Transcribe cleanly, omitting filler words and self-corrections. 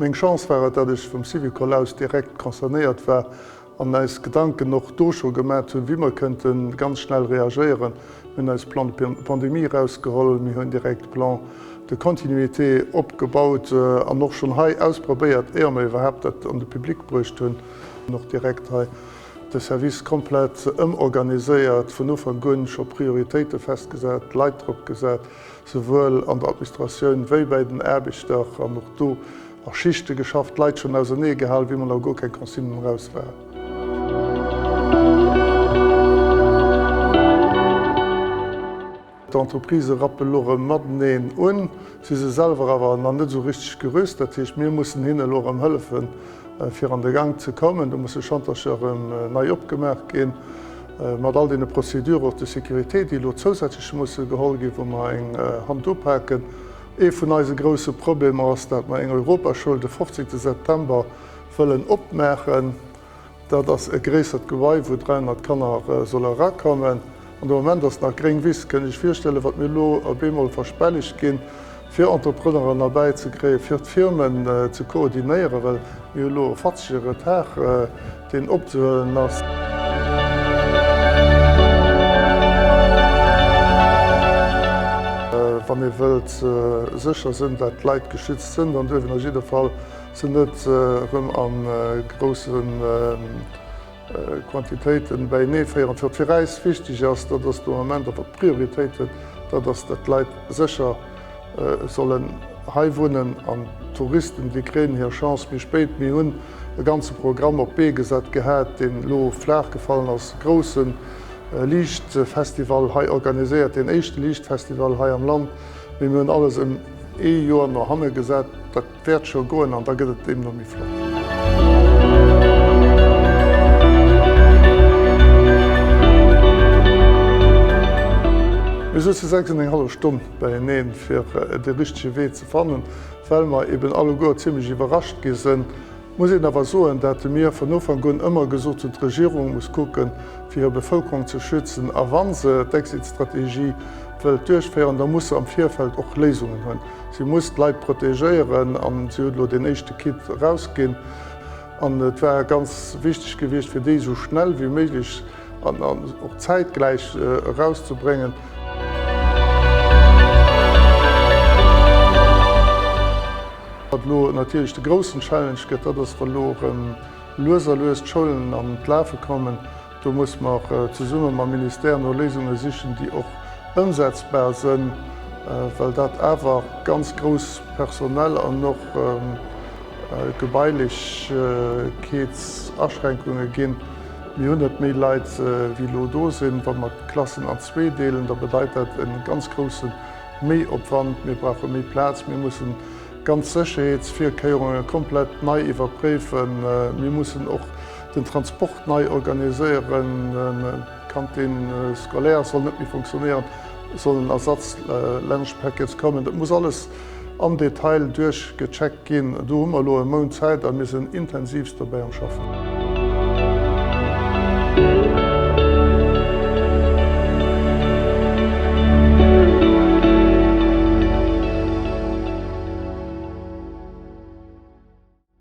Meng Chance war et, datt ech vum Syvicol aus direkt concernéiert war an eis Gedanken och do scho gemat hunn, wéi mer kënnte ganz schnell reagéieren. Mir hunn eis Plan de pandémie erausgeholl, mir hunn direkt Plan de continuité opgebaut an och schonn hei ausprobéiert, éier mer iwwerhaapt dat an de Public bruecht hunn, och direkt hei de Service komplett ëmorganiséiert, vun Ufank un scho Prioritéite festgesat, Leit drop gesat, souwuel an der Administratioun wéi bäi den Aarbechter an och do a Schichte geschafft, d'Leit schonn ausernee gehalen, wéi mer nach guer keng Consignen eraus waren. D'Entreprisë rappe lo erëm mateneen un, si se selwer awer nach net esou richteg gerüst. Dat heescht, mir mussen hinne lo erëm hëllefen, fir an de Gank ze kommen. Do musse Chantercher erëm nei opgemaach ginn, mat all deene Procédures och de sécurité, déi elo zousätzlech musse geholl ginn, wou mer eng Hand upaken. Ee vun eise grousse Problemer ass, dat mer eng Europaschoul de 15 September wëllen opmaachen. Dat ass e gréissert Gebai, wou 300 Kanner solle erakommen. An de Moment ass nach gréng Wiss. Kënnt Iech virstellen, wat mir elo op eemol verspellegt ginn, fir Entrepreneuren erbäizekréien, fir d'Firmen ze koordinéieren, well mir hu elo e fatzege Retard, deen opzehuelen ass. Wann ee wëllt sécher sinn, dat d'Leit geschützt sinn, dann duerf een a jidde Fall se net erëm a grousse Quantitéiten beienee féieren. Wat fir äis wichteg ass, dat ass de Moment, a wat Prioritéit huet, dat ass, datt d'Leit sécher sollen hei wunnen an d'Touristen, déi kréien hir Chance méi spéit. Mir hunn e ganze Programm op d'Bee gesat gehat, deen elo flaach gefallen ass, e grousse Liichtfestival hei organiséiert, deen éischte Liichtfestival hei am Land, mee mir hunn alles ëm ee Joer no hanne gesat. Dat Wäert scho goen an da gëtt et deemno méi flott. Mir souze 6 an eng hallef Stonn beieneen, fir de richtege Wee ze fannen, well mer eben alleguer zimlech iwwerrascht gi sënn. Muss een awer soen, dat mir vun Ufank un ëmmer gesot hunn, d'Regierung muss kucken, fir hir Bevëlkerung ze schützen, a wa se d'Exit-Strategie wëllt duerchféieren, da muss se am Virfeld och Léisungen hunn. Si muss d'Leit protegéieren an si huet elo deen éischte Kit erausginn. An et war ganz wichteg gewiescht, fir déi esou schnell wéi méiglech an och zäitgläich erauszebréngen. Wat elo natierlech de groussen Challenge gëtt, dat ass, wa elo erëm lues a lues d'Schoulen an d'Lafe kommen. Do muss mer zesumme mam Ministère no Léisunge sichen, déi och ëmsetzbar sënn, well dat awer ganz grouss personell an och Gebailechkeetsaschränkunge ginn. Mir hunn net méi Leit, wéi elo do sinn. Wa mer d'Klassen an zwee deelen, da bedeit dat e ganz grousse Méiopwand. Mir brauche méi Plaz. Mir mussen ganz Sécherheetsvirkéierunge komplett nei iwwerpréifen. Mir mussen och den Transport nei organiséieren, d'Cantine scolaire soll net méi funktionéieren, et sollen Ersatz-Lunchpackets kommen. Dat muss alles am Detail duerchgecheckt ginn. Do hu mer elo e Mount Zäit a mir sinn intensivst dobäi am Schaffen.